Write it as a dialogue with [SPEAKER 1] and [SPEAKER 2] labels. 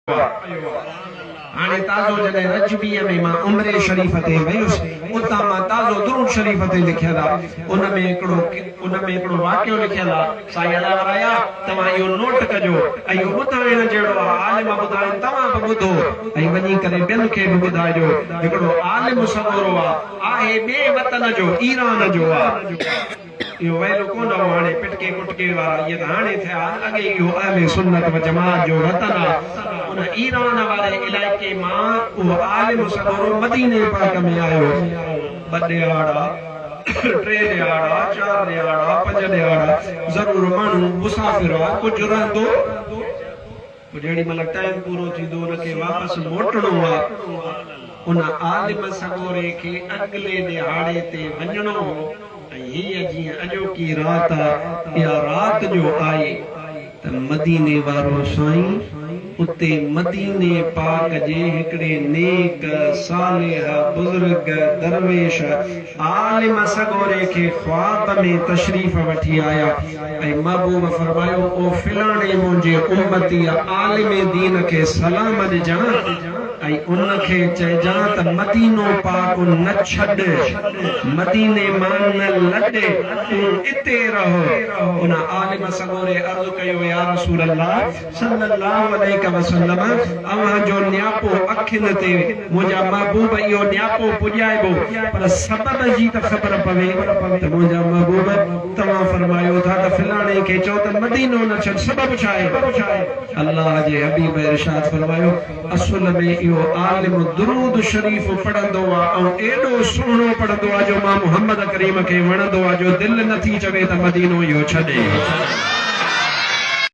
[SPEAKER 1] هاڻي تازو جڏهن رجبيء ۾ مان عمري شريف تي ويس، اتان مان تازو درود شريف تي لکيل آ، ان ۾ هڪڙو ان ۾ هڪڙو واقعو لکيل آ، سائين الله ورايا توهان اهو نوٽ ڪجو ۽ اهو ٻڌائڻ جهڙو آ، عالم ٻڌائن توهان به ٻڌو ۽ وڃي ڪري ٻين کي به ٻڌائجو، هڪڙو عالم سڳورو آ، آهي ٻئي وطن جو، ايران جو آ. اهو ويل ڪونه هو هاڻي پٽڪي ڪٽڪي وارا اهي ته هاڻي ٿيا آهن اڳي اهو اهل سنت و جماعت جو وطن آ ان ايران واري علائقي مان اهو عالم سڳورو مديني پاڪ ۾ آيو ٻه ڏهاڙا ٽي ڏهاڙا چار ڏهاڙا پنج ڏهاڙا ضرور ماڻهو مسافر آ ڪجهه رهندو پوء جيڏي مهل ٽائيم پورو ٿيندو ان کي واپس موٽڻو آ. ان عالم سڳوري کي اڳلي ڏهاڙي تي وڃڻو هو ۽ هيء جيئن اڄوڪي رات آ اها رات جو آئي ته مديني وارو سائين اتي مديني پاڪ جي هڪڙي نيڪ، صالح، بزرگ، درويش، عالم سڳوري کي خواب ۾ تشريف وٺي آيا ۽ محبوب فرمايو، او فلاڻي منهنجي امتيء عالم دين کي سلام ڏجان ۽ ان کي چئجان ته مدينو پاڪ نه ڇڏ، مديني مان نه لڏ، تون اتي رهه. ان عالم سڳوري عرض ڪيو، يا رسول الله! صلّي اللّٰه عليه وسلّم اوهان جو نياپو اکين تي منهنجا محبوب اهو نياپو پڄائبو پر سبب جي ته خبر پوي ته منهنجا محبوب توهان فرمايو ٿا ته فلاڻي کي چئو ته مدينو نه ڇڏ سبب ڇا آهي؟ الله جي حبيب ارشاد فرمايو اصل ۾ اهو عالم درود شريف پڙهندو آ ۽ ايڏو سهڻو پڙهندو آ جو مان محمد ڪريم کي وڻندو آ جو دل نٿي چوي ته مدينو اهو ڇڏي.